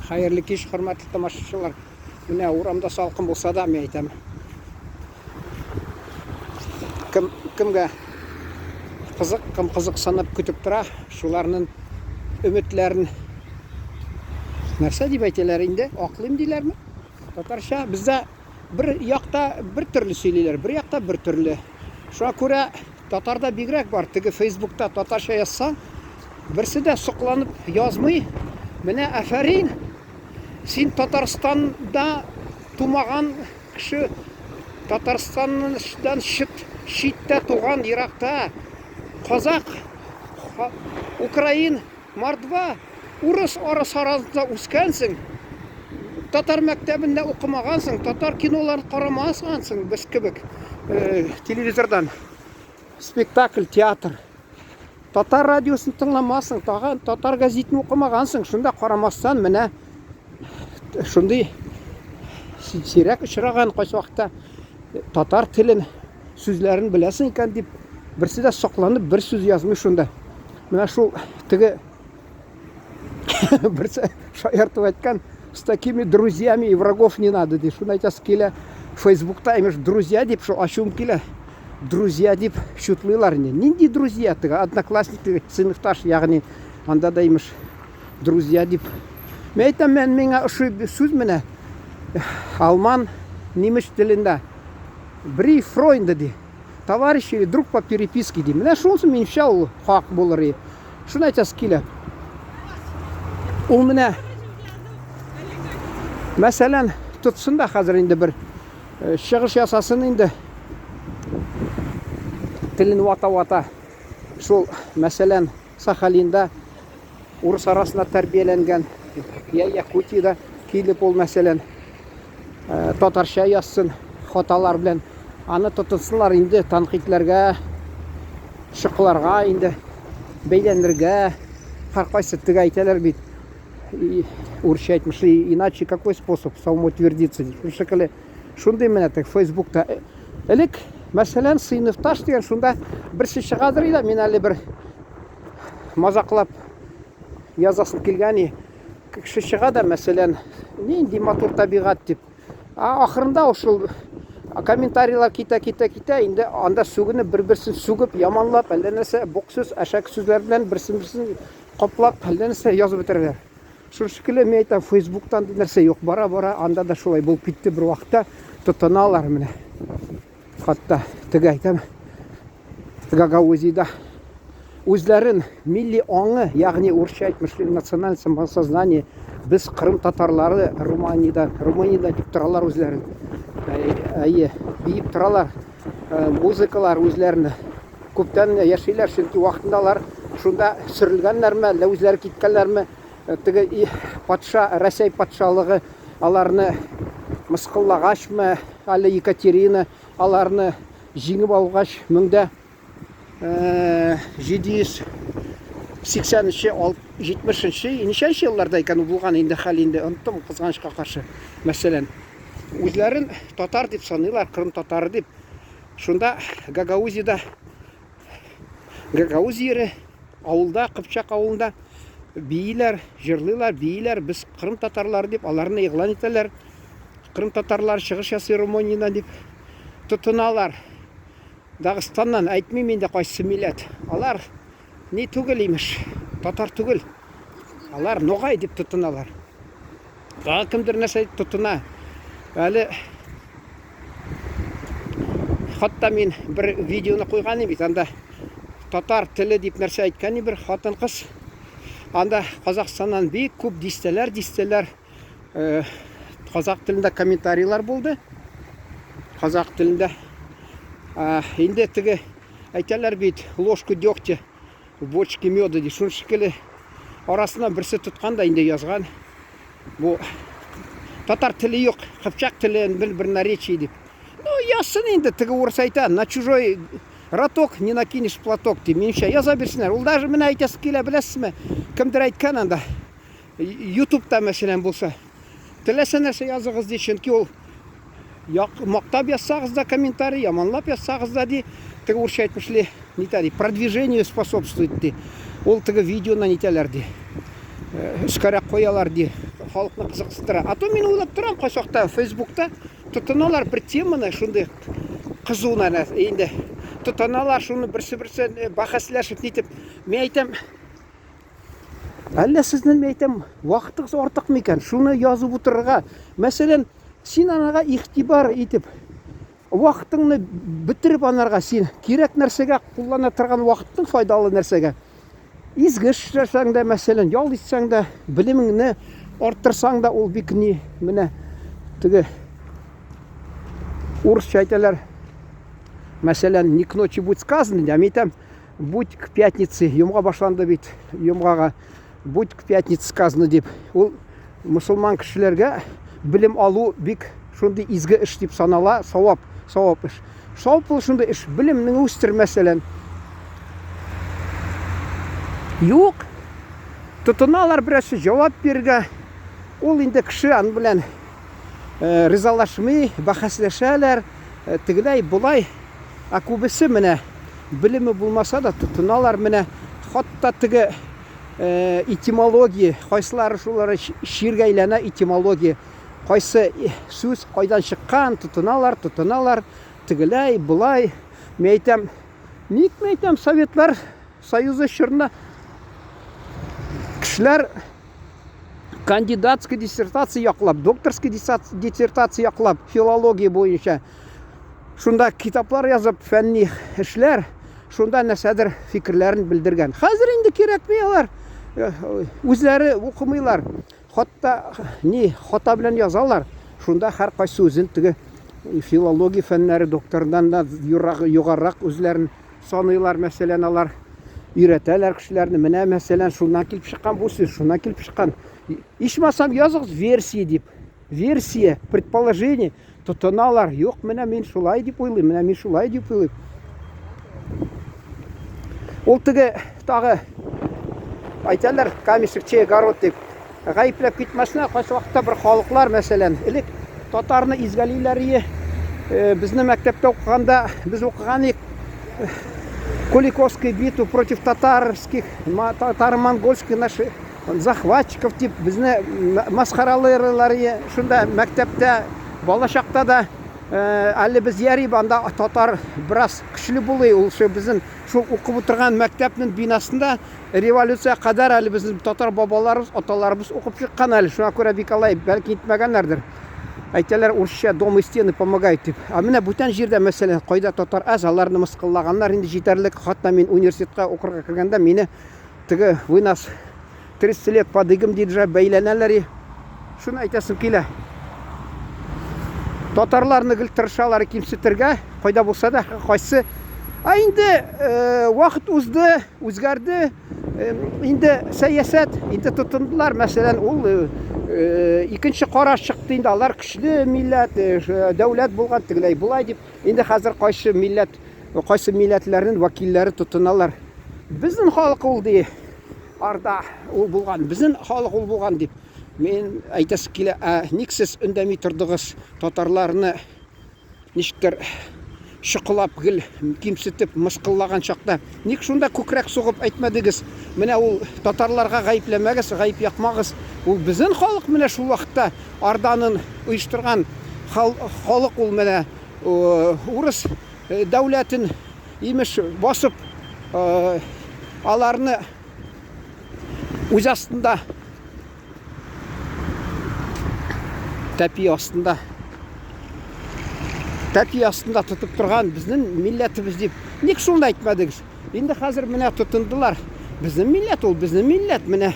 Хәерле кич, хөрмәтле тамашачылар. Менә урамда салкын булса да, мин әйтәм. Кем кемгә кызык, кем кызыксынып көтеп тора, шуларның өметләрен нәрсә дип әйтәләр инде? Аклыйм диләрме? Татарча бездә бер якта бер төрле сөйлиләр, бер якта бер төрле. Шуңа күрә Татарда бигрәк бар, теге фейсбукта татарча язсаң, берсе дә сокланып язмый. Менә афәрин, син Татарстанда тумаган кеше, Татарстаннан чит, читтә туган, еракта, казак, украин, мордва, урыс арасы арасында үскәнсең, татар мәктәбендә укымагансың, татар киноларын карамагансың без кебек, телевизордан спектакль, театр. Татар радиосын тыңламасың, тагын татар газетын укымагансың, шунда карамастан менә шундый сирәк очраган кайсы вакытта татар телен сүзләрен беләсең икән дип берсе дә сокланып бер сүз язмый шунда. Менә шул теге берсе шаяртып әйткән, с такими друзьями и врагов не надо ди. Шуны әйтәсе килә. Фейсбукта имеш друзья дип шул ачуым килә. Друзья дип чутлыйлар инде. Нинди друзья теге одноклассник теге сыйныфташ, ягъни анда да имеш друзья дип. Мин әйтәм, мен миңа ошый сүз менә алман немец телендә Бриф-фройнде ди. Товарищ или друг по переписке ди. Менә шунысы минемчә ул хак булыр и. Шуны әйтәсе килә. Ул менә мәсәлән, тотсын да хәзер инде бер э, чыгыш ясасын инде. Телен вата-вата. Шул, мәсәлән, Сахалинда урыс арасында тәрбияләнгән я Якутиядә килеп ул, мәсәлән, э, татарча язсын хаталар белән. Аны тотынсынлар инде тәнкыйтьләргә, шыкларга инде, бәйләнергә. Һәркайсы теге әйтәләр бит, урысча әйтмешли, иначе какой способ самоутвердиться дип. Шул шикелле шундый менә теге Фейсбукта э, элек, мәсәлән, сыйныфташ дигән шунда берсе чыгадыр иде, мин әле бер мазаклап язасым килгән и кеше чыга да, мәсәлән, нинди матур табигать дип. А ахырында шул комментарийлар китә, китә, китә, инде анда сүгенеп, бер-берсен сүгеп, яманлап, әллә нәрсә, бук сүз, әшәке сүзләр белән берсен-берсен каплап, әллә нәрсә язып бетерәләр. Шул шикелле мин әйтәм, Фейсбуктан андый нәрсә юк. Бара-бара анда да шулай булып китте бер вакытта тотыналар менә. Хатта теге әйтәм, Гагаузида үзләрен милли аңы, ягъни урысча әйтмешли националь самосознание, без кырым татарлары Руманиядә, Румыниядә дип торалар үзләрен. Әйе, биеп торалар. Э, музыкалар үзләрен күптән яшиләр, чөнки вакытында алар шунда сөрелгәннәрме, әллә үзләре киткәннәрме, э, теге патша, Рәсәй патшалыгы аларны мыскыллагачмы, әле Екатерина аларны җиңеп алгач, меңдә 780-нче, 70-нче, ничәнче елларда икән ул булган инде хәл инде оныттым, кызганычка каршы. Мәсәлән, үзләрен татар дип саныйлар, кырым татары дип. Шунда Гагаузида Гагауз җире, авылда, Кыпчак авылында бииләр, җырлыйлар, бииләр, без кырым татарлары дип аларны игълан итәләр. Кырым татарлары чыгыш ясый Румыниядән дип тотыналар. Дагыстаннан әйтмим инде кайсы милләт. Алар ни түгел имеш, татар түгел. Алар ногай дип тотыналар. Тагы кемдер нәрсә дип тотына. Әле хатта мин бер видеоны куйган идем бит, анда татар теле дип нәрсә әйткән бер хатын-кыз. Анда Казахстаннан бик күп дистәләр, дистәләр э, казак телендә комментарийлар булды. Казак телендә. Инде теге әйтәләр бит, ложку дегтя в бочке меда ди. Шуның шикелле арасыннан берсе тоткан да инде язган. Бу татар теле юк, кыпчак теле бер, бер наречие дип. Ну, язсын инде, теге урыс әйтә, на чужой роток не накинешь платок ди. Минемчә, яза бирсеннәр. Ул даже менә әйтәсе килә, беләсезме? Кемдер әйткән анда. Ютубта мәсәлән булса, теләсә нәрсә языгыз ди, чөнки ул як, мактап язсагыз да комментарий, яманлап язсагыз да ди, теге урысча әйтмешли, нитә ди, продвижению способствует ди. Ул теге видеоны нитәләр ди. Өскәрәк куялар ди, халыкны кызыксындыра. А то мин уйлап торам, кайчакта Фейсбукта тотыналар бер теманы шундый кызу инде тотыналар шуны берсе-берсе бәхәсләшеп нитеп. Мин әйтәм, әллә сезнең, мин әйтәм, вакытыгыз артык микән шуны язып утырырга? Мәсәлән, син анага игътибар итеп, вакытыңны бетереп анарга син кирәк нәрсәгә куллана торган вакытның файдалы нәрсәгә. Изге эш эшләсәң дә, мәсәлән, ял итсәң дә, белемеңне арттырсаң да, ул бик ни, менә теге урысча әйтәләр, мәсәлән, не к ночи будет сказано, ә мин әйтәм, будь к пятнице, йомга башланды бит, йомгага, будь к пятнице сказано дип. Ул мусульман кешеләргә белем алу бик шундый изге эш дип санала, савап, савап эш. Савап ул шундый эш, белемне үстер, мәсәлән. Юк. Тотыналар берәрсе җавап бирергә. Ул инде кеше аның белән э, ризалашмый, бәхәсләшәләр, э, тегеләй, болай. Ә күбесе менә белеме булмаса да тотыналар менә хатта теге э, этимология, кайсылары шулары чиргә әйләнә этимология. Кайсы сүз кайдан чыккан, тотыналар, тотыналар, тегеләй, болай. Мин әйтәм, ник мин әйтәм, Советлар Союзы чорында кешеләр кандидатский диссертация яклап, докторский диссертация яклап, филология буенча шунда китаплар язып, фәнни эшләр, шунда нәрсәдер фикерләрен белдергән. Хәзер инде кирәкми алар. Э, үзләре укымыйлар. Хатта ни хата белән язалар. Шунда һәркайсы үзен теге филология фәннәре докторыннан да югарырак үзләрен саныйлар, мәсәлән, алар өйрәтәләр кешеләрне. Менә, мәсәлән, шуннан килеп чыккан бу сүз, шуннан килеп чыккан. Ичмасам языгыз версия дип. Версия, предположение. Тотыналар. Юк, менә мин шулай дип уйлыйм, менә мин шулай дип уйлыйм. Ул теге тагы әйтәләр, камешек чей огород дип. Гаепләп китмәсенә, кайсы вакытта бер халыклар, мәсәлән, элек татарны изгәлиләр ие. Э, безне мәктәптә укыганда без укыган идек э, Куликовский битву против татарских, татаро-монгольских наших захватчиков дип безне масхаралыйлар ие. Шунда мәктәптә балачакта да э, әле без яри анда татар бераз көчле булый, ул шул безнең шул укып утырган мәктәпнең бинасында революция кадәр әле безнең татар бабаларыбыз, аталарыбыз укып чыккан әле. Шуңа күрә бик алай бәлки итмәгәннәрдер. Әйтәләр урысча дом и стены помогают дип. Ә менә бүтән җирдә, мәсәлән, кайда татар аз, аларны мыскыллаганнар инде җитәрлек. Хатта мин университетка укырга кергәндә мине теге вы нас 30 лет под игом диде же бәйләнәләр. Шуны әйтәсем килә. Татарларны гел тырышалар кимсетергә, кайда булса да, кайсы. Ә инде э, вакыт узды, үзгәрде. Э, инде сәясәт, инде тотындылар, мәсәлән, ул э, э, икенче караш чыкты инде, алар көчле милләт, э, дәүләт булган, тегеләй болай дип. Инде хәзер кайсы милләт, кайсы милләтләрнең вәкилләре тотыналар. Безнең халык ул ди, Арда ул булган, безнең халык ул булган дип. Мин әйтәсе килә, ә ник сез өндәми тордыгыз татарларны ничектер чокылап гел кимсетеп мыскыллаган чакта? Ник шунда күкрәк сугып әйтмәдегез? Менә ул татарларга гаепләмәгез, гаеп якмагыз. Ул безнең халык менә шул вакытта Орданын оештырган халык ул менә урыс дәүләтен имеш басып аларны үз астында тәпи астында тәпи астында тотып торган безнең милләтебез дип ник шуны әйтмәдегез? Инде хәзер менә тотындылар. Безнең милләт ул, безнең милләт менә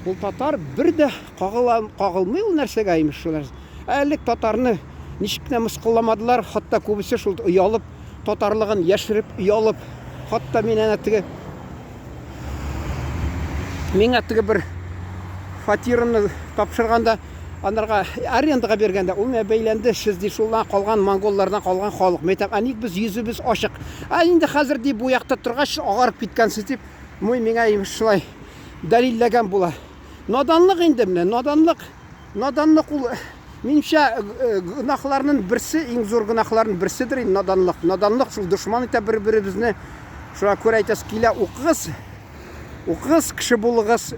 ул татар бер дә кагыла, кагылмый ул нәрсәгә имеш шул нәрсә. Ә элек татарны ничек кенә мыскылламадылар, хатта күбесе шул оялып, татарлыгын яшереп, оялып, хатта мин әнә теге миңа теге бер фатирымны тапшырганда анарга арендага биргәндә ул миңа бәйләнде, сез ди шулдан калган монголлардан калган халык. Мин әйтәм, ә ник без йөзебез ачык? Ә инде хәзер ди бу якта торгач агарып киткәнсез дип, мой миңа имеш шулай дәлилләгән була. Наданлык инде менә, наданлык. Наданлык ул, минемчә, э, гөнаһларның берсе, иң зур гөнаһларның берседер инде наданлык. Наданлык шул дошман итә бер-беребезне. Шуңа күрә әйтәсе килә, укыгыз. Укыгыз, кеше булыгыз.